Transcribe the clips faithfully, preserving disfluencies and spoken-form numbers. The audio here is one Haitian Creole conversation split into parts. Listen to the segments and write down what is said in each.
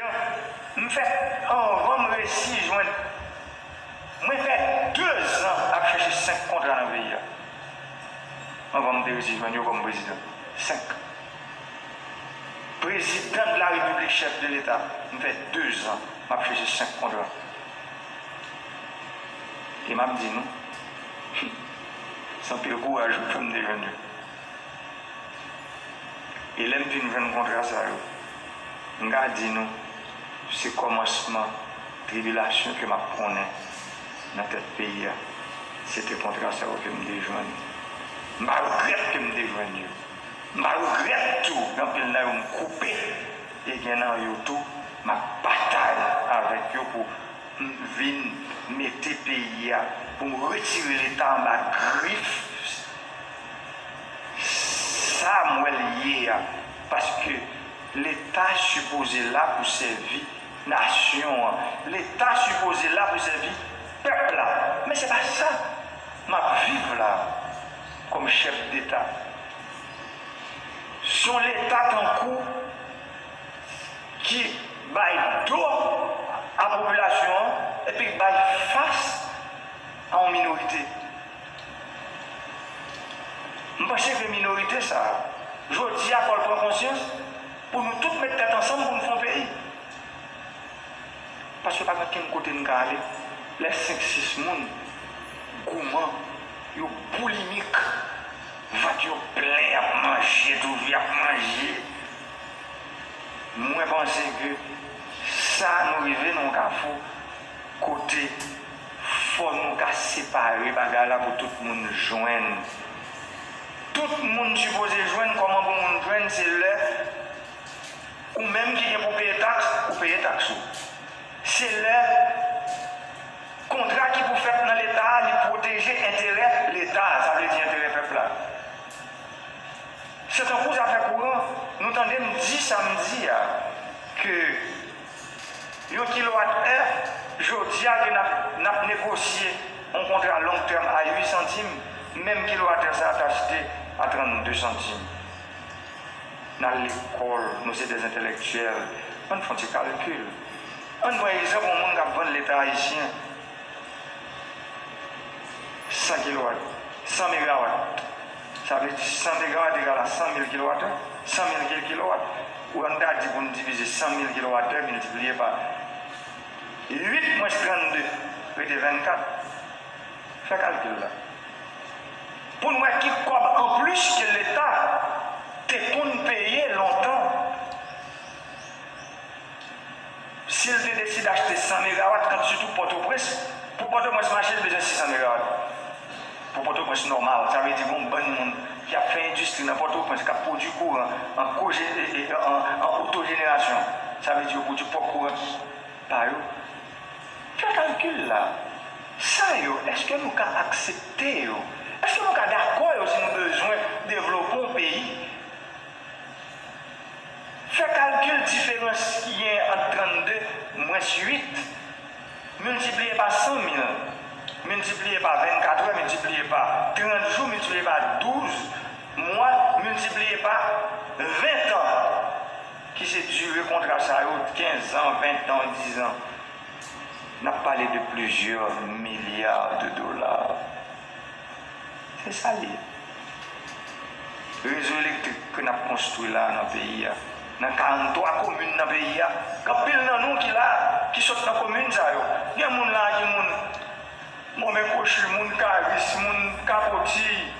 M fè, anvan m resi jwenn, mwen fè dezan ap chèche senk kontra nan peyi a. Anvan m te resi jwenn yo kòm prezidan. Senk. Président de la République, chef de l'État, m fè dezan m ap chèche senk kontra. E m ap di nou, se anpil kouraj wi k fè m te jwenn yo. E lè m fin jwenn kontra sa yo, m ka di nou, se kòmansman tribilasyon ke m ap konnen nan tèt peyi a. Se te kontra sa yo ke m te jwenn. M pa regrèt ke m te jwenn yo. M pa regrèt tou, gen anpil nan yo m koupe, e gen nan yo tou, m ap batay avèk yo pou m vin mete peyi a, pou m retire Leta anba grif sa m wè l ye a, paske Leta sipoze la pou sèvi nasyon an. Leta sipoze la pou sèvi pèp la. Men se pa sa m ap viv la kòm chèf deta. Se yon Leta tankou ki bay do a popilasyon an epi k bay fas a yon minorite. M panse ke minorite sa a, jodi a, fò l pran konsyans pou nou tout met tèt ansanm pou n fè yon peyi. Paske pa gen okenn kote n ka ale lè senk, sis moun goumen, yo boulimik, vant yo plen, y ap manje, toujou y ap manje. Mwen panse ke sa nou rive nan yon kafou kote fò nou ka separe bagay la pou tout moun jwenn. Tout moun sipoze jwenn, kòman pou moun jwenn, se lè ou menm ki gen pou peye taks, ou peye taks ou. Se lè kontra ki pou fèt nan Leta a, li pwoteje enterè Leta a, sa vle di enterè pèp la. Se tankou zafè kouran, nou tande m di sa m di a, ke yon kilowat è, jodi a ke n ap, n ap negosye yon kontra long tèm a uit santim, menm kilowat è sa a t achte a trannde santim. N al lekòl, nou se de entèlektyèl, ann fè yon ti kalkil. Ann pran egzanp yon moun k ap vann Leta ayisyen san kilowat, san megawat. Sa vle di san megawat egal a san mil kilowat, san mil kil-, kilowat. Ou ann ta di pou n divize san mil kilowat miltipliye pa uit mwens trannde, rete vennkat. Fè kalkil la. Pou n wè ki kòb anplis ke Leta te konn peye lontan. Si l te deside achte san megawat, kant sitou Pòtoprens, pou Pòtoprens mache, l bezwen sis san megawat. Pou Pòtoprens nòmal, sa vle di gon bann moun ki ap fè endistri nan Pòtoprens, k ap pwodui kouran an koje-, e, e, an, an otojenerasyon. Sa vle di yo pwodui pwòp kouran pa yo. Fè kalkil la. Sa yo, èske nou ka aksepte yo? Èske nou ka dakò yo si nou bezwen devlope yon peyi? Fè kalkil diferans ki gen ant trannde mwens uit, miltipliye pa san mil, miltipliye pa vennkat è, miltipliye pa trant jou, miltipliye pa douz mwa, miltipliye pa ven tan, ki se dire kontra sa yo, kenz an, ven tan, diz an. N ap pale de plizyè milya de dola. Se sa l ye. Rezo elektrik ke n ap konstwi la nan peyi a, nan karanntwa komin nan peyi a, gen anpil nan nou ki la, ki sot nan komin sa yo. Gen moun la ki moun Mòmen Kwochi, moun Karis, moun Kapotiy,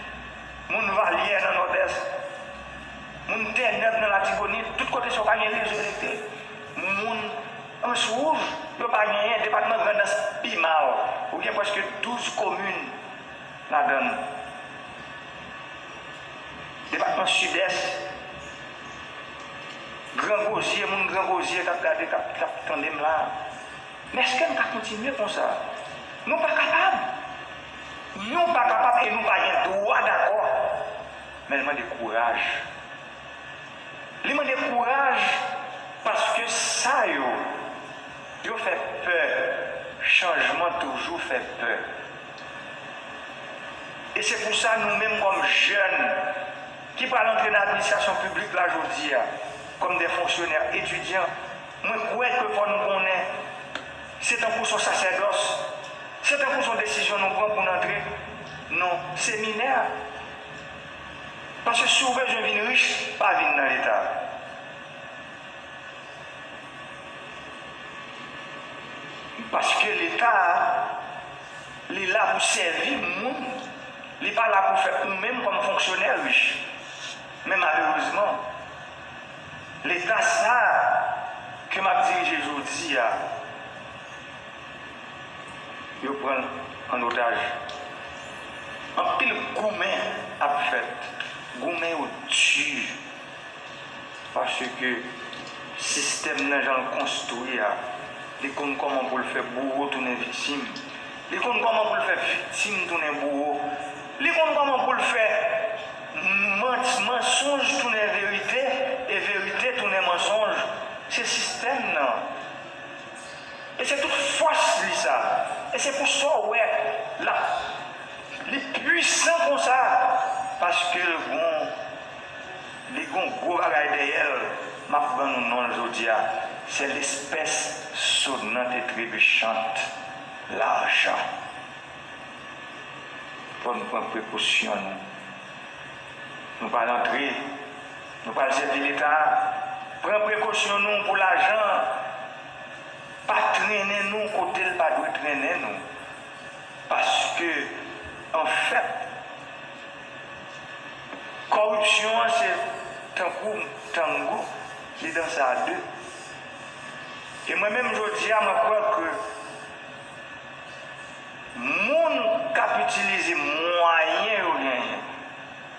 moun Valyè nan Nòdès, moun Tènèb nan Latibonit, tout kote sa yo pa gen rezo elektrik. Moun Ans Wouj, yo pa genyen, depatman Grandans pi mal. Ou gen prèske douz komin ladan l. Depatman Sidès, Gran Gozye, moun Gran Gozye k ap gade, k ap, k ap tande m la. Men èske n ka kontinye konsa? Nou pa kapab. Nou pa kapab e nou pa gen dwa dakò. Men l mande kouraj. Li mande kouraj paske sa yo, yo fè pè. Chanjman toujou fè pè. E se pou sa, nou menm kòm jèn ki pral antre nan administrasyon piblik la jodi a, kòm de fonksyonè, etidyan, Mwen kwè ke fò n konnen, se tankou se yon sasèdòs, se tankou se yon desizyon nou pran pou n antre nan seminè. Paske si w bezwen vin rich, pa vin nan Leta. Paske Leta a, li la pou sèvi moun, li pa la pou fè ou menm kòm fonksyonè rich. Men malerezman, Leta sa a ke m ap dirije jodi a, yo pran l an otaj. Anpil goumen ap fèt, goumen yo di. Paske sistèm nan jan l konstwi a, li konn kòman pou l fè bouwo tounen viktim. Li konn kòman pou l fè viktim tounen bouwo. Li konn kòman pou l fè mant-, mansonj tounen verite e verite tounen mansonj. Se sistèm nan. E se tout fòs li sa. E se pou sa w wè l ap, li pwisan konsa. Paske l gon Li gon gwo bagay dèyè l, m ap ban nou non l jodi a. C'est l'espèce sonnante et trébuchante, l'argent. Fò n pran prekosyon nou. Nou pral antre, nou pral sèvi Leta a. Pran prekosyon nou pou lajan an. Pa trennen nou kote l pa dwe trennen nou. Paske, anfèt, kòripsyon an se tankou tango, li danse a de. E mwen menm jodi a, mwen kwè ke moun k ap itilize mwayen yo genyen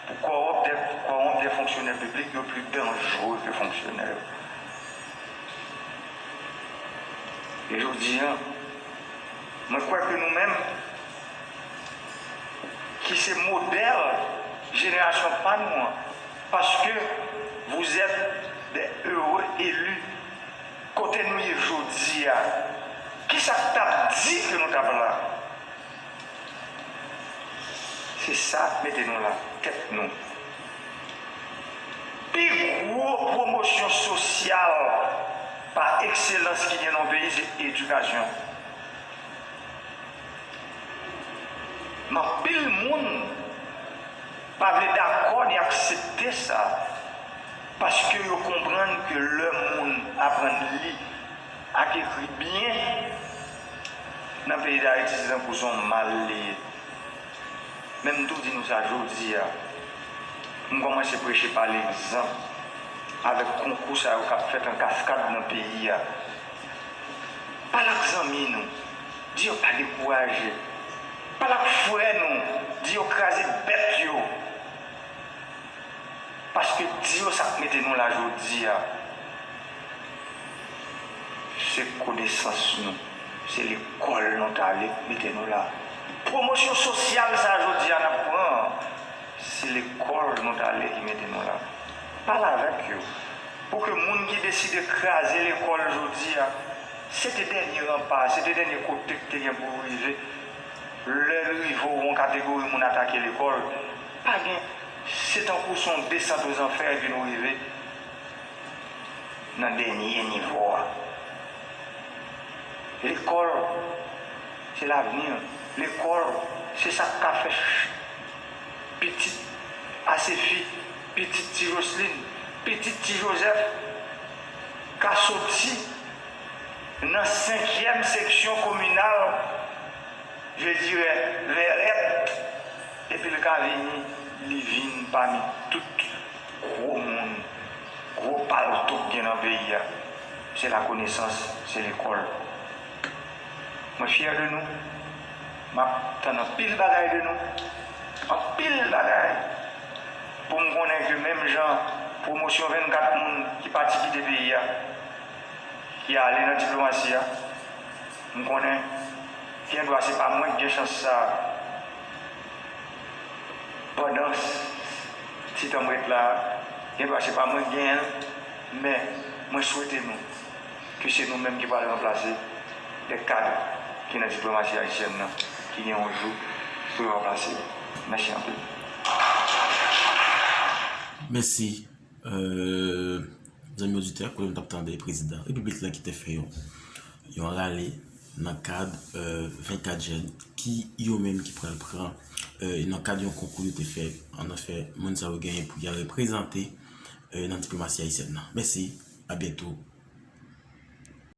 pou kòwonp de, kòwonp de fonksyonè piblik yo pli danjere ke fonksyonè yo. E jodi a, mwen kwè ke nou menm, ki se modèl jenerasyon pa nou an, paske vous êtes des heureux élus, kote nou ye jodi a, kisa k t ap di ke nou t ap la? Se sa k mete nou la, tèt nou. Pi gwo pwomosyon sosyal pa ekselans ki gen nan yon peyi, se edikasyon. Men anpil moun pa vle dakò ni aksepte sa, paske yo konprann ke lè moun aprann li ak ekri byen nan peyi Dayiti, se tankou se yon mal li ye. Men m tou di nou sa jodi a, m kòmanse preche pa legzanp avèk konkou sa yo k ap fèt an kaskad nan peyi a. Pale ak zanmi nou, di yo pa dekouraje. Pale ak frè nou, di yo kraze bèt yo. Paske di yo sa k mete nou la jodi a, se konesans nou, se lekòl nou t ale k mete nou la. Pwomosyon sosyal sa jodi a n ap pran an, se lekòl nou t ale ki mete nou la. Pale avèk yo. Pou ke moun ki deside kraze lekòl jodi a, se te dènye ranpa, se te dènye kote k te gen pou l rive. Lè l rive w yon kategori moun atake lekòl, pa gen, se tankou se yon desant ozanfè epi nou rive nan dènye nivo a. Lekòl, se lavni. Lekòl, se sa k ka fè ch-, pitit Asefi, pitit Ti Joslin, pitit Ti Jozèf ka soti nan senkyèm seksyon kominal, je dirais, Vèrèt, epi l ka vini, li vin pami tout gwo moun, gwo palto k gen nan peyi a. Se lakonesans, se lekòl. Mwen fyè de nou. M ap tann anpil bagay de nou. Anpil bagay. Pou m konnen ke menm jan pwomosyon vennkat moun ki pati kite peyi a, ki ale nan diplomasi a, m konnen gen dwa se pa mwen k gen chans sa a. Pandan ti tan m ret la a, gen dwa se pa mwen k genyen l, men mwen swete nou ke se nou menm ki pral ranplase de kad ki nan diplomasi ayisyèn nan, ki gen yon jou pou yo ranplase yo. Mèsi anpil. Mèsi. Euh, Zanmi oditè, kote nou t ap tande prezidan repiblik la ki te fè yon, yon rale nan kad, euh, vennkat jèn ki yo menm ki pral pran, euh, nan kad yon konkou yo te fè, an anfè, moun sa yo genyen pou y al reprezante, euh, nan diplomasi ayisyèn nan. Mèsi, a byento.